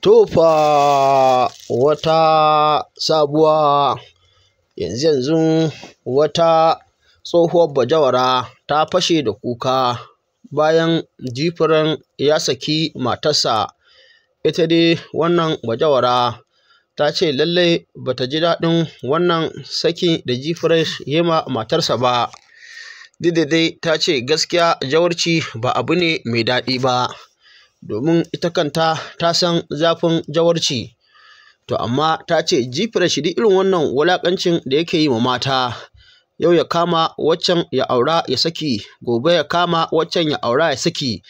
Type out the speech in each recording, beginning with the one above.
To fa wata sabuwa yanzu wata tsohuwar bazawara ta fashe da kuka bayan Jifren ya saki matarsa. Ita dai wannan bazawara ta ce lallai ba ta ji daɗin wannan saki da Jifresh ya yi ma matarsa ba. Duk da dai ta ce gaskiya zawarci ba abu ne mai daɗi ba, domin ita kanta ta san zafin zawarci. To amma ta ce Jifresh duk irin wannan wulaƙancin da yake yi wa mata, yau ya kama waccan ya aura ya saki, gobe ya kama waccan ya aura ya saki.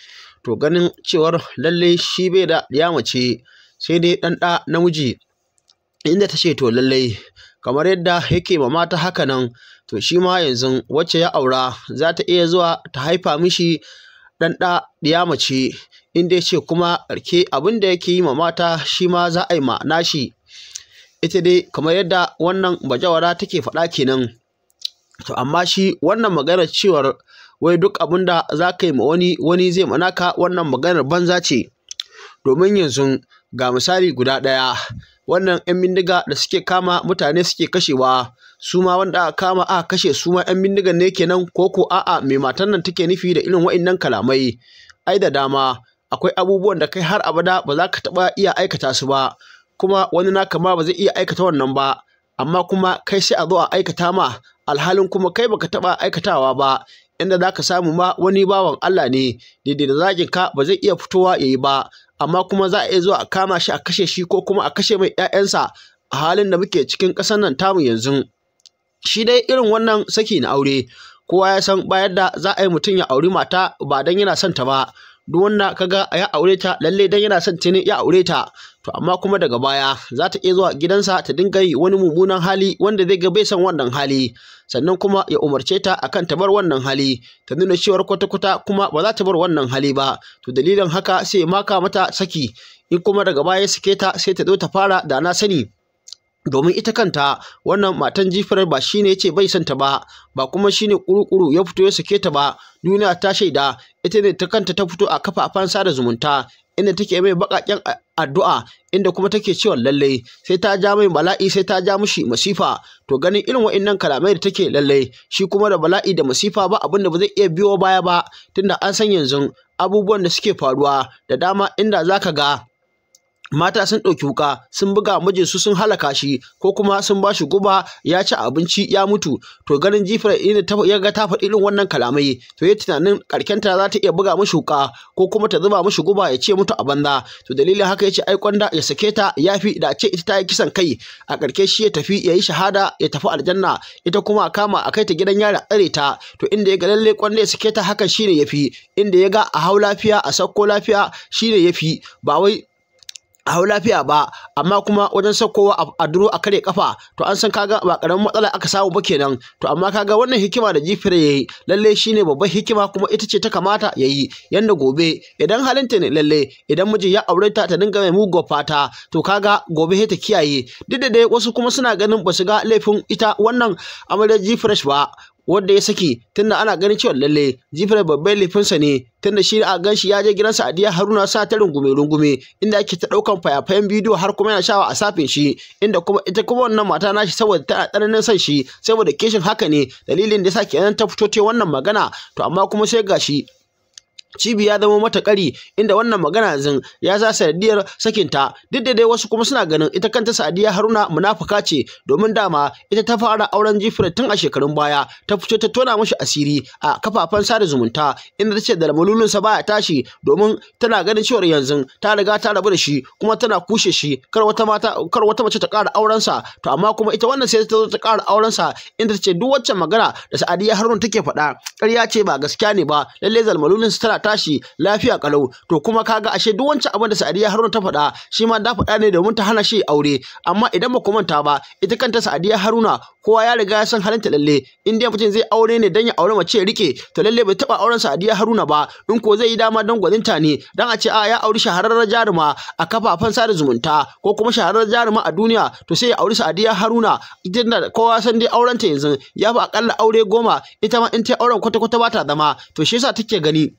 To ganin cewar lallai shi bai da ɗiya mace sai dai ɗan ɗa namiji, inda ta ce to lallai kamar yadda yake ma mata haka nan, to shi ma yanzu wacce ya aura za ta iya zuwa ta haifa mishi ɗan ɗa ɗiya mace, inda ya ce kuma ƙarshe abin da yake yi ma mata shi ma za a yi ma nashi. Ita dai kamar yadda wannan bazawara take faɗa kenan. To amma shi wannan maganar cewar wai duk abin da za ka yi ma wani, wani zai ma naka, wannan maganar banza ce. Domin yanzu ga misali guda ɗaya, wannan 'yan bindiga da suke kama mutane suke kashewa, su ma wanda aka kama aka kashe su ma 'yan bindigan ne kenan, ko ko a'a me matan nan take nufi da irin wa'innan kalamai? Ai da dama akwai abubuwan da kai har abada ba za ka taɓa iya aikata su ba, kuma wani naka ma ba zai iya aikata wannan ba, amma kuma kai sai a zo a aikata ma, alhalin kuma kai baka taɓa aikatawa ba. Inda za ka samu ma wani bawan Allah ne, daidai da zagin ka ba zai iya fitowa ya yi ba, amma kuma za a iya zuwa a kama shi a kashe shi ko kuma a kashe mai 'ya'yansa a halin da muke cikin ƙasar nan tamu yanzu. Shi dai irin wannan saki na aure, kowa ya san bayan da za a yi mutum ya auri mata ba don yana son ta ba. Duk wanda kaga ya aure ta lallai dan yana son ta ne ya aure ta. To amma kuma daga baya za ta iya zuwa gidansa ta dinga yi wani mummunan hali wanda zai ga bai son wannan hali, sannan kuma ya umarce ta akan ta bar wannan hali, ta nuna cewar kwata-kwata kuma ba za ta bar wannan hali ba. To dalilin haka sai ya maka mata saki, in kuma daga baya ya sake ta sai ta zo ta fara da na sani. Domin ita kanta wannan matan Jifresh ba shi ne ya ce bai son ta ba, ba kuma shi ne ƙuru-ƙuru ya fito ya sake ta ba. Duniya ta shaida ita ne ta kanta ta fito a kafafen sada zumunta inda take mai baƙaƙen addu'a, inda kuma take cewa lallai sai ta ja mai bala'i, sai ta ja mishi masifa. To ganin irin wa'innan kalamai da take lallai shi kuma da bala'i da masifa ba abin da ba zai iya biyo baya ba, tunda an san yanzu abubuwan da suke faruwa da dama, inda zaka ga mata sun ɗauki wuƙa sun buga mijinsu sun halaka shi, ko kuma sun ba shi guba ya ci abinci ya mutu. To ganin Jifresh inda ya ga ta faɗi irin wannan kalamai, to ya tunanin ƙarkenta za ta iya buga mishi wuƙa ko kuma ta zuba mishi guba ya ce mutu a banza. To dalilin haka ya ce ai gwanda ya sake ta ya fi da a ce ita ta yi kisan kai, a ƙarshe shi ya tafi ya yi shahada ya tafi aljanna, ita kuma a kama a kai ta gidan yari a tsare ta. To inda ya ga lallai gwanda ya sake ta hakan shine ya fi, inda ya ga a hau lafiya a sauko lafiya shine ya fi, ba wai a hau lafiya ba amma kuma wajen saukowa a duro a kare kafa. To an san kaga ba karamin matsala aka samu ba kenan. To amma kaga wannan hikima da Jifresh yayi lalle shine babbar hikima, kuma ita ce ta kamata yayi, yanda gobe idan halinta ne lalle idan miji ya aure ta ta dinga mai muguwar fata, to kaga gobe sai ta kiyaye. Duk da dai wasu kuma suna ganin ba su ga laifin ita wannan amaryar Jifresh ba wanda ya saki, tunda ana ganin cewa lalle Jifresh babban laifinsa ne, tunda shi a ganshi ya je gidan Sadiya Haruna sa ta rungume rungume, inda ake ta ɗaukan fayafayen bidiyo har kuma yana shawa a safin shi, inda kuma ita kuma wannan mata nashi saboda tana tsananin son shi, saboda kishin haka ne dalilin da yasa kenan ta fito ta wannan magana. To amma kuma sai gashi cibi ya zama mata ƙari, inda wannan magana yanzu ya sa sanadiyar sakinta. Duk da dai wasu kuma suna ganin ita kanta Sadiya Haruna munafuka ce, domin dama ita ta fara auren Jifresh tun a shekarun baya, ta fito ta tona mashi asiri a kafafen sada zumunta, inda ta ce da malulunsa baya tashi, domin tana ganin cewar yanzu ta riga ta rabu da shi kuma tana kushe shi, kar wata mata, kar wata mace ta ƙara aurensa. To amma kuma ita wannan sai ta zo ta ƙara aurensa, inda ta ce duk waccan magana da Sadiya Haruna take faɗa ƙarya ce, ba gaskiya ne ba, lallai zalmalulunsa tana tashi lafiya kalau. To kuma kaga ashe duk wancan abin da Sadiya Haruna ta faɗa shi ma da faɗa ne domin ta hana shi aure. Amma idan ba ku manta ba, ita kanta Sadiya Haruna kowa ya riga ya san halinta, lalle in dai mutum zai aure ne dan ya aure mace ya rike, to lalle bai taɓa auren Sadiya Haruna ba. In ko zai yi dama dan gwaninta ne, dan a ce a ya auri shahararren jaruma a kafafen sada zumunta ko kuma shahararren jaruma a duniya, to sai ya auri Sadiya Haruna. Ita da kowa san dai aurenta yanzu ya fi akalla aure 10, ita ma in ta auren kwata-kwata ba ta zama. To shi yasa take gani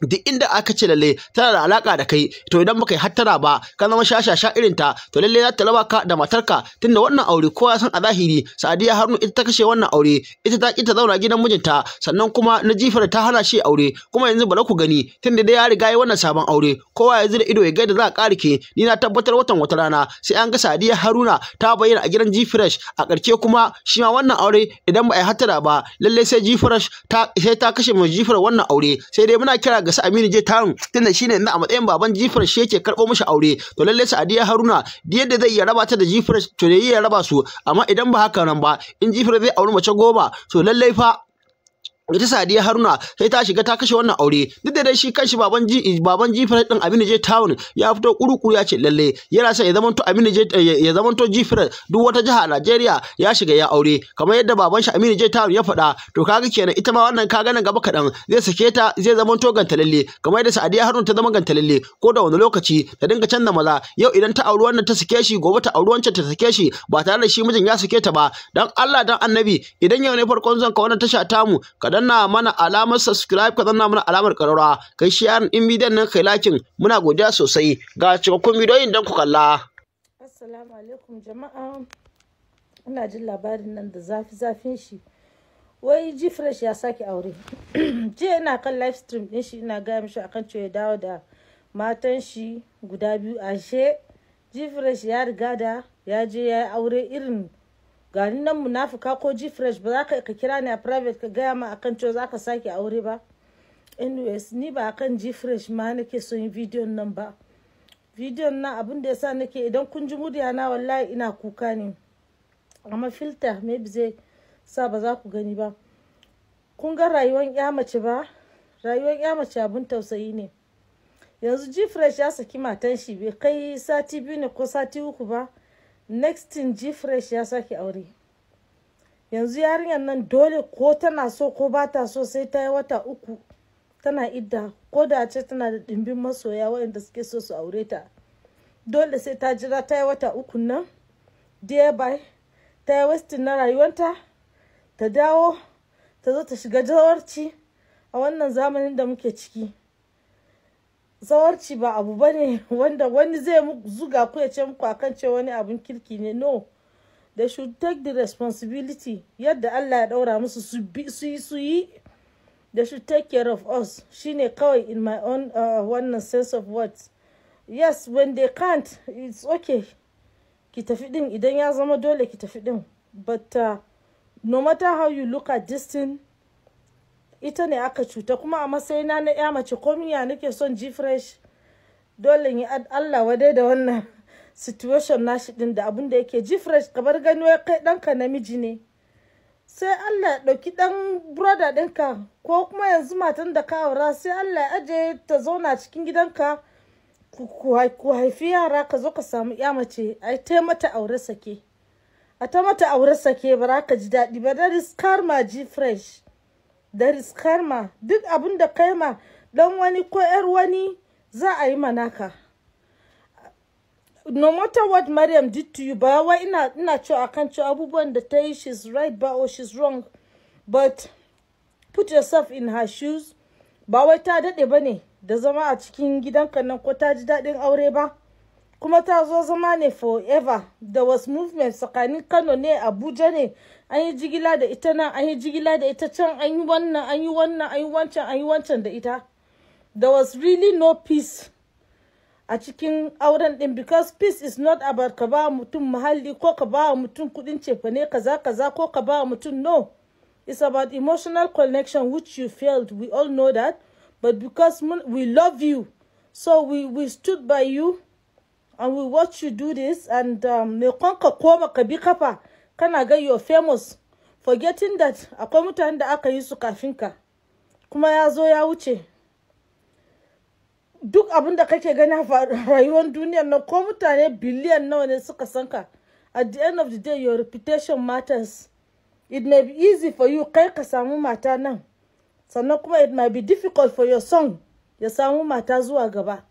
Duk inda aka ce lalle tana da alaka da kai, to idan baka yi hattara ba ka zama shashasha irin ta, to lalle za ta raba ka da matarka. Tunda wannan aure kowa ya san a zahiri Sadiya Haruna ita ta kashe wannan aure, ita ta ki ta zauna gidan mijinta, sannan kuma na Jifar ta hana shi aure. Kuma yanzu bari ku gani, tunda dai ya riga ya wannan sabon aure, kowa ya zira ido ya ga da za a karike. Ni na tabbatar watan wata rana sai an ga Sadiya Haruna ta bayyana a gidan G-Fresh. A ƙarshe kuma shi ma wannan aure idan ba a yi hattara ba, lalle sai G-Fresh ta sai ta kashe mai Jifar wannan aure. Sai dai muna kira ga Aminu J Town, tunda shine yanzu a matsayin baban G-Fresh shi yake karɓo mishi aure, to lalle Sadiya Haruna duk yadda zai iya raba ta da G-Fresh, to da ya raba su. Amma idan ba haka nan ba, in G-Fresh zai auri mace 10, to lalle fa ita Sadiya Haruna sai ta shiga ta kashe wannan aure. Duk da dai shi kanshi baban G-Fresh din Aminu J Town ya fito kurukuru ya ce lalle yana son ya zamanto Aminu J ya zamanto G-Fresh duk wata jiha a Najeriya ya shiga ya aure, kamar yadda baban shi Aminu J Town ya faɗa. To kaga kenan ita ma wannan kaga nan gaba kaɗan zai sake ta, zai zamanto gantalalle kamar yadda Sadiya Haruna ta zama gantalalle. Ko da wani lokaci ta dinga canza maza, yau idan ta auri wannan ta sake shi, gobe ta auri wancan ta sake shi, ba tare da shi mijin ya sake ta ba. Dan Allah dan Annabi, idan yau ne farkon zuwan ka wannan tasha tamu, ka danna mana alamar subscribe, ka danna mana alamar ƙararrawa, kai share din bidiyon nan, kai lakin. Muna godiya sosai. Ga cikakkun bidiyoyin dan ku kalla. Assalamu alaikum jama'a. Ina jin labarin nan da zafi zafin shi. Wai G-Fresh ya sake aure. Jiya ina kan live stream din shi, ina gaya mishi akan cewa ya dawo da matan shi guda biyu. Ashe G-Fresh ya riga da ya je ya yi aure. Irin gani nan munafuka ko G-Fresh, ba za ka kira ni a private ka gaya ma akan cewa za ka sake aure ba. Anyways, ni ba akan G-Fresh ma nake son yin bidiyon nan ba. Bidiyon nan abin da yasa nake, idan kun ji murya na, wallahi ina kuka ne. Amma filter maybe zai sa ba za ku gani ba. Kun ga rayuwar ya mace ba? Rayuwar ya mace abin tausayi ne. Yanzu G-Fresh ya saki matan shi bai kai sati 2 ne ko sati 3 ba. Next thing, G-Fresh ya sake aure. Yanzu yarinyar nan dole, ko tana so ko ba ta so, sai ta yi wata 3 tana idda, ko da ce tana da ɗimbin masoya waɗanda suke so su aure ta. Dole sai ta jira ta yi wata 3 nan, thereby ta yi wasting na rayuwanta, ta dawo ta zo ta shiga zawarci. A wannan zamanin da muke ciki, zawarci ba abu bane wanda wani zai zuga ku ya ce muku akan ce wani abun kirki ne. No, they should take the responsibility yadda Allah ya daura musu su yi. They should take care of us. Shine kawai in my own wannan sense of words. Yes, when they can't, it's okay, ki tafi din idan ya zama dole ki tafi din. But no matter how you look at this thing, ita ne aka cuta. Kuma a matsayina na ya mace, ko miya nake son G-Fresh, dole yi Allah wadai da wannan situation nashi din da abin da yake. G-Fresh, kamar gani wai kai ɗanka namiji ne, sai Allah ya ɗauki ɗan brother ɗinka, ko kuma yanzu matan da ka aura, sai Allah ya aje ta zauna cikin gidanka, ku haifi yara, ka zo ka samu ya mace, ai ta mata aure sake, a ta mata aure sake, ba za ka ji daɗi ba. That is karma, G-Fresh, there is karma. Duk abin da kai ma dan wani ko yar wani, za a yi manaka. No matter what Maryam did to you, ba wai ina cewa akan cewa abubuwan da ta yi she's right ba or she's wrong, but put yourself in her shoes. Ba wai ta daɗe ba ne da zama a cikin gidanka nan, ko ta ji daɗin aure ba, kuma ta zo zama ne forever. There was movement tsakanin Kano ne, Abuja ne, an yi jigila da ita nan, an yi jigila da ita can, an yi wannan, an yi wannan, an yi wancan, an yi wancan da ita. There was really no peace a cikin auren din, because peace is not about ka ba mutum muhalli, ko ka ba mutum kudin cefane, kaza kaza, ko ka ba mutum. No, it's about emotional connection, which you failed. We all know that, but because we love you, so we stood by you and we watch you do this. And me ka koma ka bi kafa kana ga you're famous, forgetting that akwai mutanen da aka yi su kafin ka, kuma ya zo ya wuce. Duk abin da kake gani a rayuwar duniyar nan, ko mutane biliyan nawa ne suka san ka, at the end of the day your reputation matters. It may be easy for you kai ka samu mata nan, sannan kuma it might be difficult for your son ya samu mata zuwa gaba.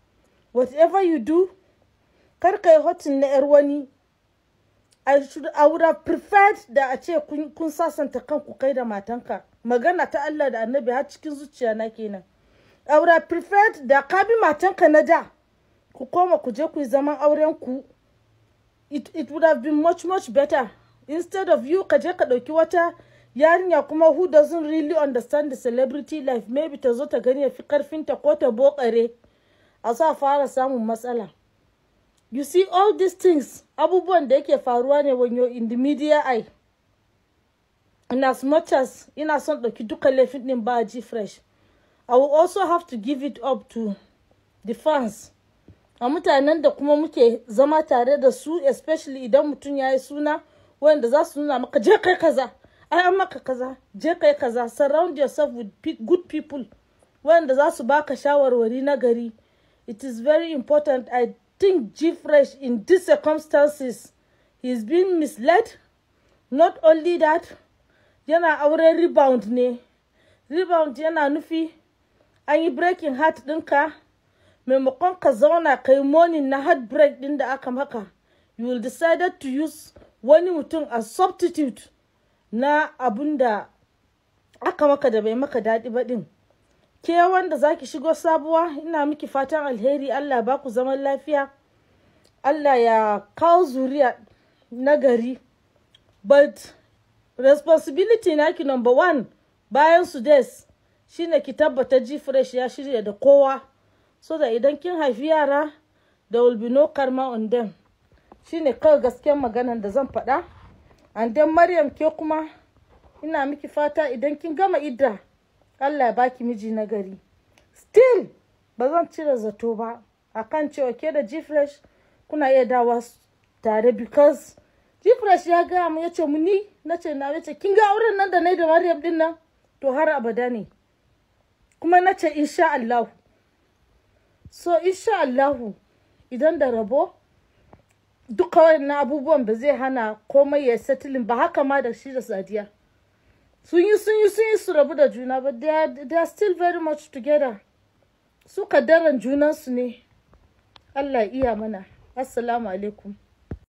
Whatever you do, kar ka yi hurting na yar wani. I would have preferred da a ce kun sasanta kanku kai da matanka. Magana ta Allah da Annabi, har cikin zuciya na kenan. I would have preferred da ka bi matanka na da, ku koma ku je ku yi zaman auren ku. It would have been much much better instead of you ka je ka ɗauki wata yarinya kuma who doesn't really understand the celebrity life. Maybe ta zo ta gani ya fi karfinta ko ta bokare, a sa fara samun matsala. You see, all these things, abubuwan da yake faruwa ne when you're in the media eye. In as much as ina son ɗauki duka laifin ɗin ba G Fresh, I will also have to give it up to the fans, a mutanen da kuma muke zama tare da su, especially idan mutum ya yi suna, wanda za su nuna maka, "Je kai kaza, ai an maka kaza, je kai kaza." Surround yourself with good people wanda za su baka shawarwari na gari. It is very important. I think G Fresh, in these circumstances, he is being misled. Not only that, yana auren rebound ne. Rebound yana nufi an yi breaking heart ɗinka, maimakon ka zauna kai mourning na heartbreak ɗin da aka maka, you will decided to use wani mutum as substitute na abun da aka maka da bai maka daɗi ba ɗin. Ke wanda zaki shigo sabuwa, ina miki fatan alheri. Allah ba ku zaman lafiya, Allah ya kawo zuriya na gari. But responsibility naki number one bayan su des shine ki tabbata G Fresh ya shirya da kowa, so da idan kin haifi yara, there will be no karma on them. Shine kawai gaskiyar maganan da zan faɗa. And then Maryam, ke kuma ina miki fata idan kin gama idda, Allah ya baki miji na gari. Still ba zan cire zato ba akan cewa ke da G-Fresh kuna iya dawa tare, because G-Fresh ya gaya mu, ya ce mu, ni na ce na ce, "Kin ga auren nan da na yi da Maryam din nan, to har abada ne." Kuma na ce insha Allah. So insha Allah, idan da rabo, duka wannan abubuwan ba zai hana komai ya settling ba. Haka ma da shi da Sadiya, sun yi, sun yi, sun yi su rabu da juna, but they are still very much together. Su kaddaran junansu ne. Allah iya mana. Assalamu alaikum.